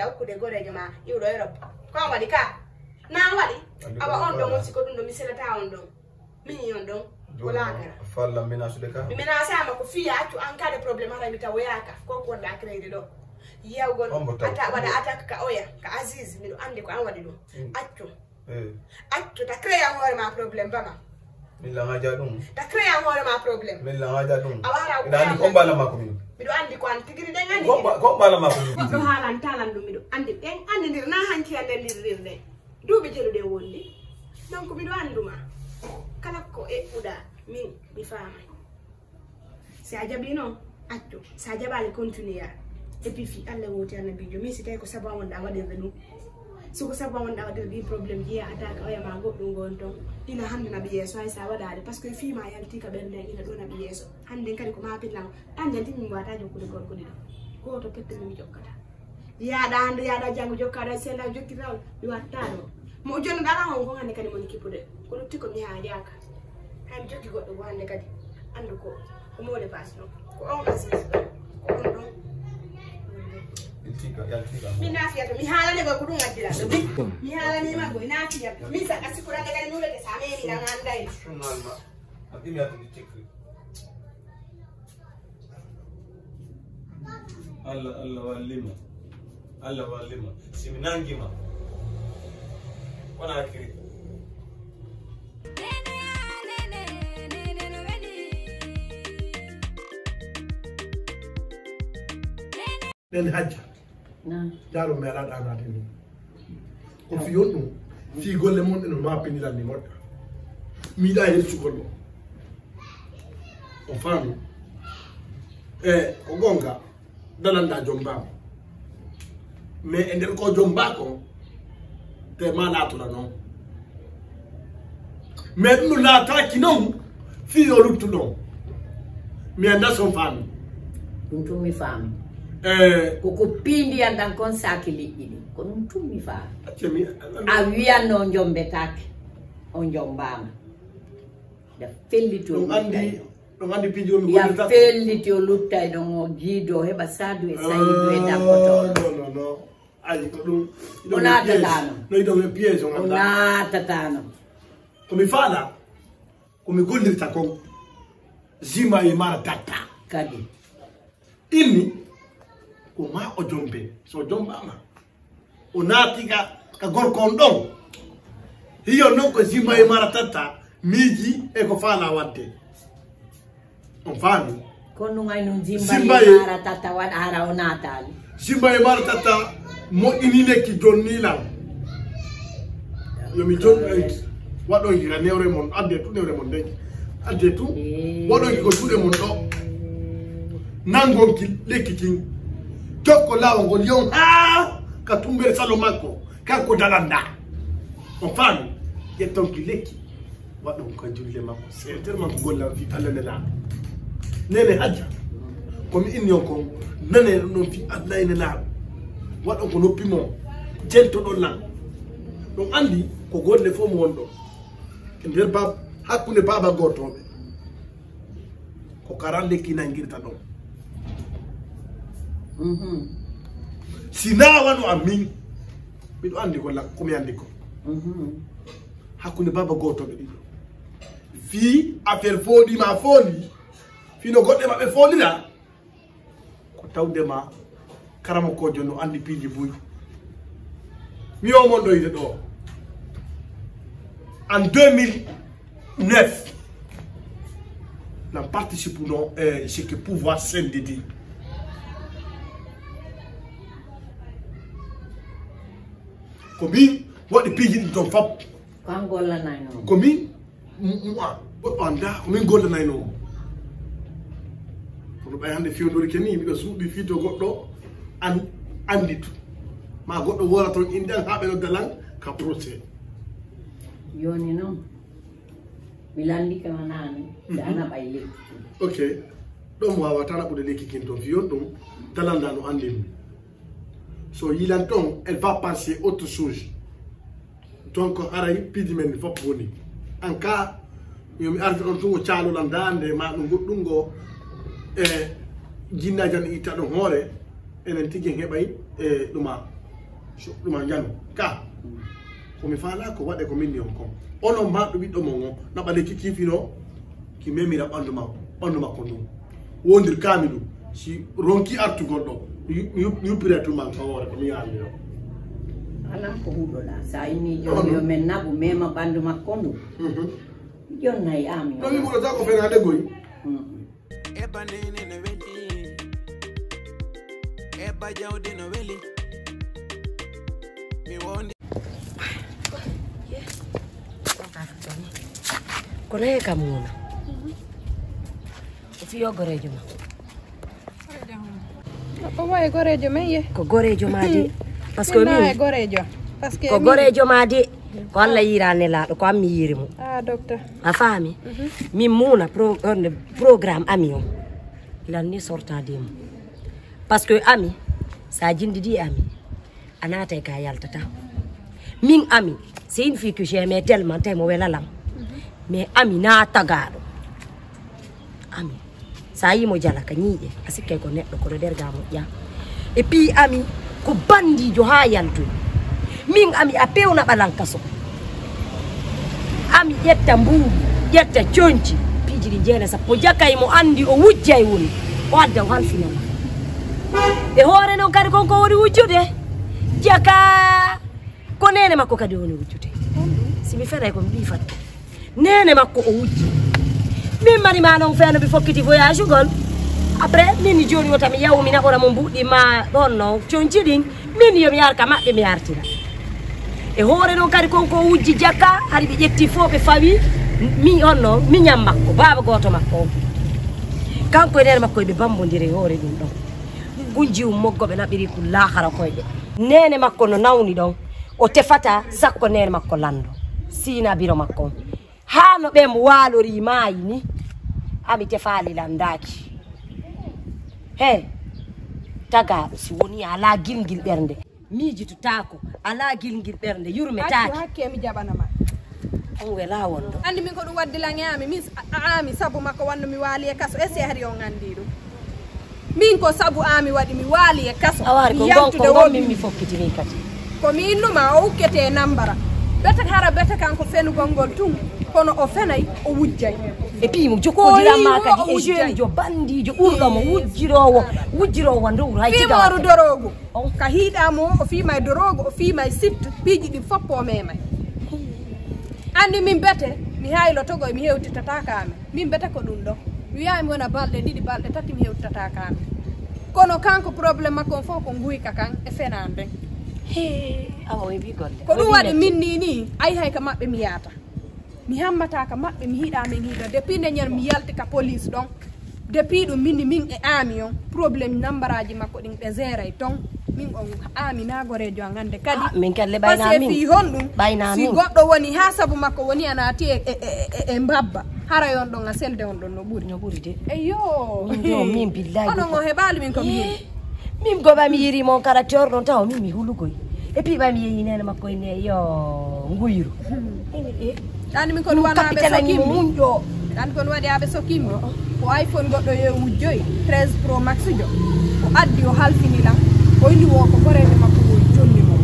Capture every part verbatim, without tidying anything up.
Okkude goreejo ma iwɗo Europe. Ko an waɗi ka? Na an waɗi? Awa on ɗon on siko ɗum ɗo mi selata on ɗon. Min on ɗon. Ko laakara. Falla menasude ka. Mi menasama ko fiya accu an kade problème haray mi tawoyaka. Ko ko wonɗa créer ɗo. Yewgol waɗa attaque ka oya, ka Aziz, miɗo andi ko an waɗi ɗum. Accu. Accu ta créer an hoore ma problème bama. Min la ngaja ɗum. Ta créer an hoore ma problème. Min la ngaja ɗum. A wara ko andi ko mbala mako min. Miɗo andi ko an tigiri ɗen andi. Ko mbala mako min. Goɗɗo haalan talan ɗum miɗo andi ɗen andi ndir na hanki ande ndir ndir ɗen. Duuɓi jeɗuɗe wondi. Donc miɗo anduma. Kala ko eɓɓuɗa min mi faamay. Si a jaɓi noon, accu. Si a jaɓaali, continue. Et puis fii Allah wooti annabiijo. Min si tawi ko sabu an wonɗa waɗirde ɗum. Si ko sabu an wonɗa waɗirde ɗi problème ji, a attaque oya ma goɗɗum ngon toon. Ina hannde naɓi yeeso hay si a waɗaali. Parce que fii ma yalti ka ɓernde ina ɗo naɓi yeeso. Hannde kadi ko ma pillan. An janti min mbawata jokkude gorko ɗiɗo. Gooto pette min mi jokkata. Yaaɗa hannde, yaaɗa janngo, jokkaɗa sella, jokki rawol. Mi watta ɗo. Mo jonnoɗa ala on ko hannde kadi moni kippude. Ko lutti ko mi haajaaka. Hay mi jokki goɗɗo ko hannde kadi. Anndu ko, ko mot de passe ɗon. Ko on assurance ɗon. Ko on ɗon. Yaltiga, yaltiga. Mi naafiyata, mi haalane ko ko ɗum addira. Mi haalani ma ko naafiyata. Mi sa a sikurande kadi mi wulete sa memi nan anday. Sunalma. Abin ya tafi cikin. Allah, Allah wallima. Allah wallima. Si mi nangima. Wona kiri. Nene Hajja. Naam. Jaaro mi alaa ɗaanaade ni. Ko fii on ɗum. Fii golle mon ɗen no ma pinilal ni moƴƴa. Mi yiɗaa helsugol mo. On faami? E ko goonga, dalanɗaa jombaama. Mais e nder ko jombaa kon, te ma laatora noon. Mais ɗum no laataaki noon, fii yo luttu ɗon. Mi anndaa si on faami. Ɗum tun mi faami. Eh. Ko ko piindi an ɗan kon saaki liƴƴi ɗin. Ko ɗum tun mi faami. Acce mi, a wiyanno on jombetaake, on jombaama. Ya felliti o ɗum anndi, luttay ɗon. Ɗum anndi piiji o mi ya gollirta. Felliti o luttay ɗon o jiido heɓa Saadu e Sayidu e Dabboto. Non, non, non. Ayi, ko ɗum. O naatatano. No iɗon e piège on o anndaa. Naatatano. Ko mi faala, ko mi gollirta kon. Zimba e mara tatta. Kadi. Inni, ko ma o jombe. So jombaama. O naati ka, ka gorko on ɗon. Hiyo non ko Zimba e mara tatta, miiji e ko faala wadde. On faami? Kono ɗum ay noon Zimba e mara tatta waɗa hara o naataali. Zimba e mara tatta moƴƴini lekki jonni lan. Yo mi jon, eh, waɗon hira newre mon, adde tu newre mon denki. Adde tu, eh, waɗon ko juuɗe mon ɗo. Nangon ki lekki kin. Tokko laawol ngol yon haa ka tumbere salo makko. Kanko dalanɗaa. On faami? Ƴetton ki lekki. Waɗon ko julle makko. C'est tellement ko golle am fii Allah e Nelaaɗo. Nene Hajja. Ko mi inni on kon. Nane ɗum ɗon fii Allah e Nelaaɗo. Waɗon ko noppi mon. Jentoɗon lan. Ɗon anndi ko golle fof mo wonɗon. E nder baab-, hakkunde baaba gootooɓe. Ko karan lekki nangirta ɗon. Mhm. Si naa wano am min, miɗo anndi ko la-, ko mi anndi ko. Mhm. Hakkunde baaba gootooɓe ɗiɗo. Fii affaire fooli ma fooli, fii no goɗɗe maɓɓe foolira, ko tawde ma karamokoojo no anndi piiji buy. Mi o mon ɗo ide ɗo. En deux mille neuf, na participe no, eh, ce que pouvoir sendidi. Ko min waɗi piiji ɗin ton fop. Ko an gollanayno mo. Ko min, m-, m-, a, goɗɗo anndaa ko min gollanayno mo. Kono ɓay hannde fewndori ke ni, miɗo suuɗi fii to goɗɗo an-, annditu. Ma goɗɗo wora ton innde an haa ɓe nodda lan ka procès. Jooni noon, mi lanndike ma naane, si a naɓay lekki. Ok. Ɗon waawata naɓude lekki kin ton, fii on ɗum, dalanɗaa no anndi mi. So yilan ton, elle va penser autre chose. Donc, haray piiji men fof woni. En cas, yo mi arde ɗon tun o caalolan daande ma ɗum goɗɗum ngo, e jinnaaji an itta ɗon hoore, enen tigi en heɓay, e, ɗuma. Ɗuma njano ka. Ko mi faala ko waɗe ko min on kon. Onon maɗɗo ɓiɗɗo mon on naɓa lekki kifino ki memira ɓandu makko ɓandu makko ndun. Wondir kami ɗum si ronki artugol ɗo yuppire tuman ka hoore ko mi yaali ɗo. Alam ko huɗoɗa sa inni joni yo min naɓu mema ɓandu makko ndu. Jonnay ami. Ɗo mi muɗo ta ko fenade goy. Eba nene no weli. Eba jawdi no weli. Mi woni. Kono he kam muna. O fiyo gorejo ma. O wawi gorejo men ye. Ko gorejo ma de. Parce que min gorejo. Parce que ko gorejo ma de. Ko Allah yira nelaɗo ko ammi yiri mo. Ah docteur. A faami? Min muuna programme ami o ilan ni sortade mo. Parce que ami sa jindidi ami a naatay ka yaltata. Min ami c'est une fille que j'aimais tellement tawi mo welalam. Mais ami na tagaɗo. Ami sa yimo jala ka ñiiƴe a sikkay ko neɗɗo kono nder ga moƴƴa. E pii ami ko bandijo ha yaltoy. Min ami a pewna ɓalan kaso. Ami ƴetta mbuuɗi ƴetta conci piiji ɗi jeene sappo jakay mo andi o wujjay woni o adda o halfinama. E hoore noon kadi kon ko woni wujjude jaka. Ko nene makko kadi woni wujjude. Si mi feray ko mi ɓii fat. Nene makko o wujji. Min mari ma noon feno mi fokkiti voyage ugol. Après min ni joni wota mi yawu mi naɓora mo mbuɗɗi ma ɗon no conci ɗin. Min yomi yar ka maɓɓe mi yartira. E hoore noon kadi kon ko wujji jakka hari ɓe ƴetti fof ɓe fawi mi on no mi ñam makko baaba goto makko on. Kanko e nene makko eɓe bambodiri e hoore ɗum ɗon. Kun jiwum moggo ɓe naɓiri kun lahara koyɗe. Nene makko no nawni ɗon o tefata sakko nene makko lando sina biro makko on. Haa no ɓe mo waalori maayi ni. Ami tefaali landaaki. He tagaaɗo si woni alaa gilngil ɓernde. Miijitotaako alaa gilngil ɓernde yurmetaaki. Hakke mi jaɓana ma. On welaa wonɗo. Anndi min ko ɗum waddi lan e ami min ami sabu makko wanno mi waali e kaso e si hari on anndi ɗum. Min ko sabu ami waɗi mi waali e kaso. A waari ko ngonko ngon min mi fokkitini kadi. Ko mi innuma o ukkete e nambara. Bete hara bete kanko fenugol ngol tun kono o fenay o wujjay. E pii mo jokkodira ma kadi e jeenijo bandijo ɓurɗo mo wujjirowo wujjirowo ndowru hay fimoru dorogu ka hiiɗa mo o fiima e dorogu o fiima e sitte piiji ɗin foppo o memay. Anndi min bete mi haylotogo e mi hewtitata ka amen. Min bete ko ɗum ɗo mi wiyaay mi wona balɗe ɗiɗi balɗe tati mi hewtitata ka amen. Kono kanko problème makko on fof ko nguyka kan e fenande. Ko ɗum waɗi min ni ni ayi hay ka maɓɓe mi yaata. Mi hammata ka maɓɓe mi hiɗa min hiɗa depuis nde ñan mi yalti ka police ɗon. Depuis ɗum min min e ami on problème nambaraji makko ɗin ɓe zeray ton. Min on ami na gorejo an hande kadi. Ah, min kelle ɓayna min. Fi honɗum? Ɓayna min. Si goɗɗo woni ha sabu makko woni a naati e, e, e, e mbabba. Haray on ɗon a selde on ɗon no ɓuri. No ɓuri de. Eyo. Min do min billahi. Onon o heɓali min ko mi yini. Min goba mi yiri mon kala torɗon taw min mi hulugoy. E piɓa mi yeyi nene makko ne yo nguyru. Ɗan min kon wanaɓe sokimmi. Ɗan kon waɗi aɓe sokimmi. Ko iPhone goɗɗo yo wujjoy treize pro max jo. Ko addi o halfini lan. O inni wo ko goreɓe makko wo jonni mo.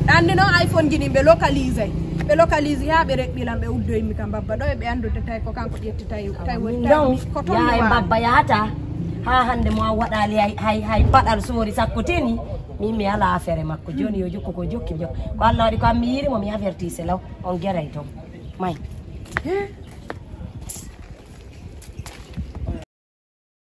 Ɗan ni noon iPhone ji ɗin ɓe localisay. Ɓe localise ha ɓe reɓɓi lan ɓe uddoymi ka mbabba ɗo e ɓe anndude tawi ko kanko ƴetti tawi tawi woni tawi ko toon mi waawi. Mbabba yahata ha hannde mo a waɗali hay hay hay paɗal soori sakko teni. Min mi ala affaire makko joni yo jokku ko jokki jokki ko Allah waɗi ko an mi yiiri mo mi avertise law on geray toon may.